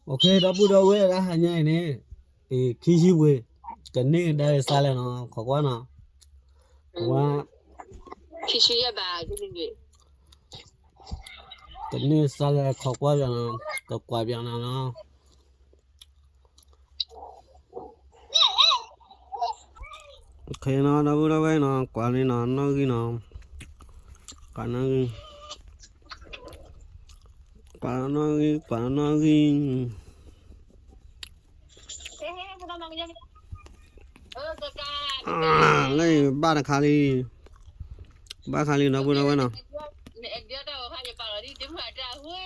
ဒီပုၢ်ဒီဝဲၢ် တဟါညါအံၤန့ၣ် အံၤ ခံဆံပှ့ၤ ကန့ၢ်ကဒါက့ၤစါလဲၣ်နီၤ ခိးကွၢ်နီၤ ဝါ ကန့ၢ်စါလဲၣ် ခိးကွၢ်ပၠးနီၤ ကကွၢ်ပၠးနီၤနီၤ ခဲနီၤ ဒီပုၢ်ဒီဝဲၢ်နီၤ ကွၢ်လံနီၤ နီၣ်ဂံၢ်နီၤ ကွၢ်နီၣ်ဂံၢ် ကွၢ်နီၣ်ဂံၢ် ကွၢ်နီၣ်ဂံၢ် လၢဘၣ်တခါလံ ဘၣ်တခါလံ ဒီပုၢ်ဒီဝဲၢ်နီၤ ဘၣ်တခါလံ ဘၣ်တခါလံ တဆံလံနီၤ ဒီပုၢ်ဒီဝဲၢ်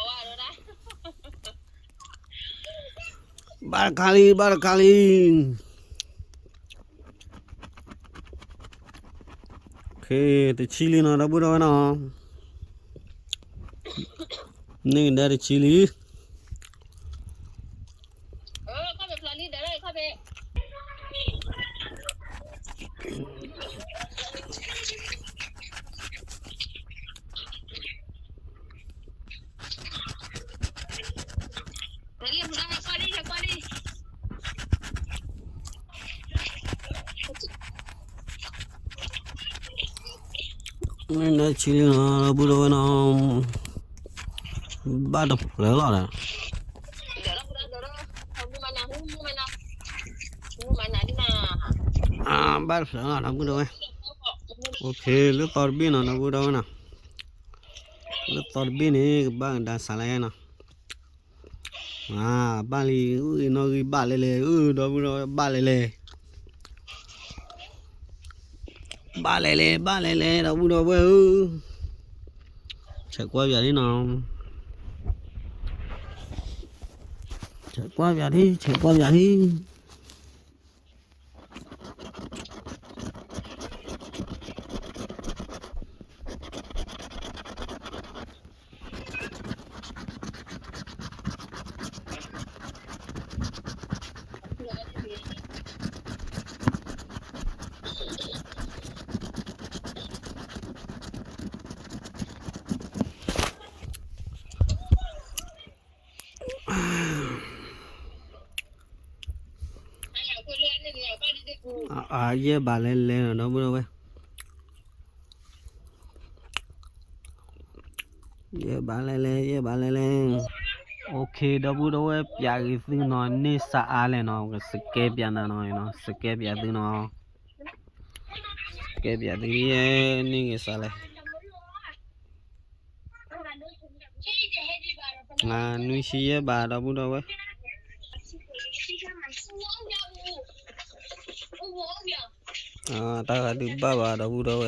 နီၤ န့ၢ်ကဒါတဆံလံ န့ၢ်ကဒါတဆံလံနီၤ ဒီပုၢ်ဒီဝဲၢ်နီၤ ဘၣ်တဖျၢၣ်လီၤဒီး ဘၣ်တဖျၢၣ်လီၤ ဒီပုၢ်ဒီဝဲၢ် လၢသီတဘ့ၣ်နီၤ ဒီပုၢ်ဒီဝဲၢ်နီၤ လၢသီတဘ့ၣ်န့ၣ် ကဘၣ်ကဒါစးလဲၣ်နီၤ ဘၣ်လံ အုၣ်နီၣ်ဂံၢ်ဘၣ်လဲၣ်လဲၣ် အုၣ် ဒီပုၢ်ဒီဝဲၢ် ဘၣ်လဲၣ်လဲၣ် ဘၣ်လဲၣ်လဲၣ် ဘၣ်လဲၣ်လဲၣ် ဒီပုၢ်ဒီဝဲၢ်ဧၢ ဆဲးကွၢ်ပၠးဒ်နီၤ ဆဲးကွၢ်ပၠးဒ် ဆဲးကွၢ်ပၠးဒ် ယဲၢ်ဘးလဲၤလဲၤနီၤ ဒီပုၢ်ဒီဝဲၢ် ယဲၢ်ဘးလဲၤလဲၤ ယဲၢ်ဘးလဲၤလဲၤ OK ဒီပုၢ်ဒီဝဲၢ် ပၠးက့ၤသုနီၤ န့ၢ်စးအါလဲၣ်နီၤ ကစကဲပၠးနၤနီၤ စကဲပၠးသုနီၤ စကဲပၠးသု န့ၢ်က့ၤစးလဲၣ် နွံဆံယဲၢ်ဘး ဒီပုၢ်ဒီဝဲၢ် တၢ်ဂၤဒုးဘၣ်ဘၣ် ဒီပုၢ်ဒီဝဲၢ် တ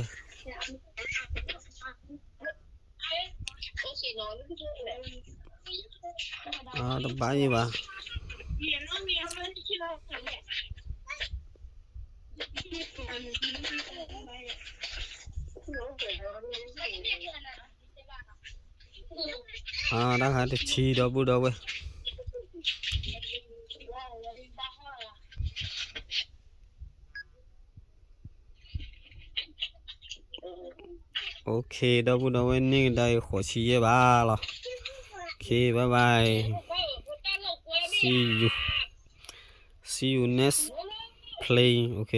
ဘၣ်ယဲၢ်ဘး တၢ်ဂၤတဆံ ဒီပုၢ်ဒီဝဲၢ် OK ဒီပုၢ်ဒီဝဲၢ် န့ၢ်ကဒါအံၤ ဃိးဆံယဲၢ်ဘးလီၤ OK bye bye see you see you next play OK